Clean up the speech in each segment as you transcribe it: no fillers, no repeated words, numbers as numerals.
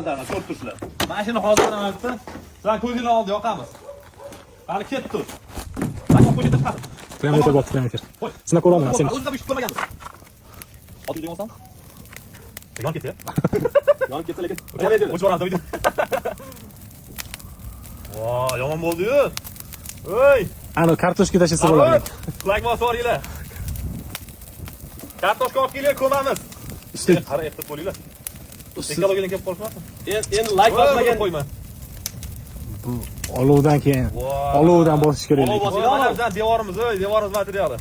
Ko'rib turibsizlar. Mana shuni hozir mana bitta sizlar ko'zinglar oldida yoqamiz. Qani ketdi tur. Prям efir bo'pti, prям efir. Sinab ko'raman sen. O'zida bir ko'rmaganmiz. Oddiy degan olsam. Yon ketdi. Yonib ketsa lekin. O'chib boramiz video. Voy, yomon bo'ldi-yu. Ey! Ana kartoshka tashlasa bo'ladi. Like bosib yuboringlar. Kartoshka olib kelinglar, ko'mamiz. Ustiga Qara, ehtiyot bo'linglar. Ekologiyadan kelib qolishmasin. Endi like bosmagan qo'yma. Olovdan keyin. Olovdan bosish kerak. Olov Lekin. bosinglar. Mana bizning devorimiz, ey, devorimiz materiali.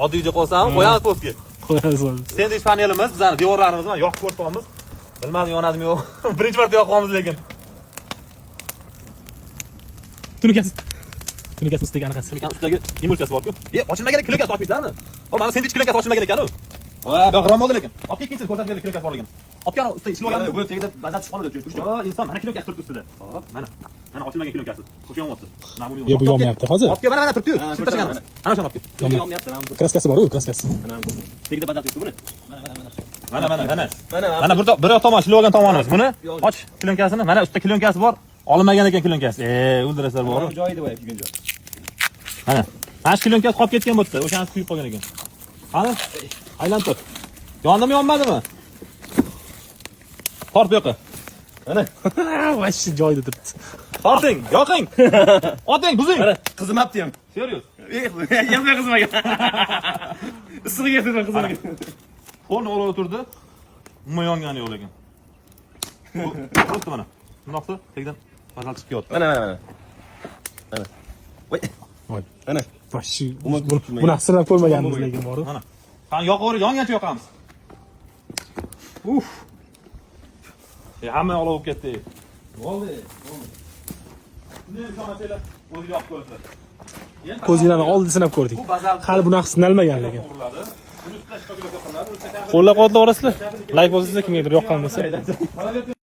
Oddiy uyda qo'ysam, qo'yamiz postga. Qo'yamiz hozir. Sendvich panelimiz, bizning devorlarimiz mana yoqib ko'rsangiz. Bilmadim yonadimi yo'q. Birinchi marta yoqyapmiz lekin. Tunikasi. Tunikasi ustidagi anaqasi. Lekin ustidagi emulsiyasi bor-ku. E, ochilmagan klonkasi ochmaysizlarmi? O, mana sendvich klonkasi ochilmagan ekan-u. Va, bu g'irrom bo'ldi lekin. Olib ketginsiz ko'rsatib berdi klonkasi borligini. Olib kel, ustida ishib olgan. Bu tagida bazat tushib qoladi. O, inson mana klonkasi turibdi ustida. Hop, mana. Mana ochilmagan klonkasi. Xo'sh yonyapti. Mana bu Yo, bu yonmayapti hozir. Olib kel, mana mana turibdi-yu. Ha, Shib tashlaganmiz. Ana o'shani olib kel. Yonmayapti, mana bu. Kraskasi bor-ku, kraskasi. Mana bu. Tagida bazat yo'q buni. Mana mana mana. Mana Mana bir tomon shilib olgan tomonimiz. Buni och klonkasini. Mana ustida klonkasi bor. Olinmagan ekan klonkasi. E, o'ldirasizlar bor. Joyida boya kuygan joy. Mana. Mana shu klonkasi qolib ketgan bu yerda. O'shanisi kuyib qolgan ekan. Qani? Aylantir. Yondimi, yonmadimi? Tort bu yoqqa. Mana. Вообще joyida turibdi. Torting, yoqing. Oting, buzing. Mana qizimabdi ham. Serios. Yo'q, qizimagan. Issig'iga qizima qizimagan. Polni olib o'tirdi. Umuman yongani yo'q lekin. Bu Просто mana. Bundoqsa tagidan bazalt chiqib kelyapti. Mana mana mana. Mana. Voy. Voy. Mana. Вообще buni sinab ko'rmaganmiz lekin bor. Mana. Qani yoqaver, yongancha yoqamiz. Uf. E, hamma olov bo'lib ketdi. Bo'ldi. Shunday ishonasanglar, o'zi yoqib ko'rasizlar. Ko'zinglarni oldida sinab ko'rdik. Bu bazalt Hali bunaqa sinalmagan lekin. uriladi. Buni ustida shpaklyovka qilinadi. Ustida Qo'llab-quvvatlab orasizlar. Like bosinglar kimgadir yoqqan bo'lsa. kafel-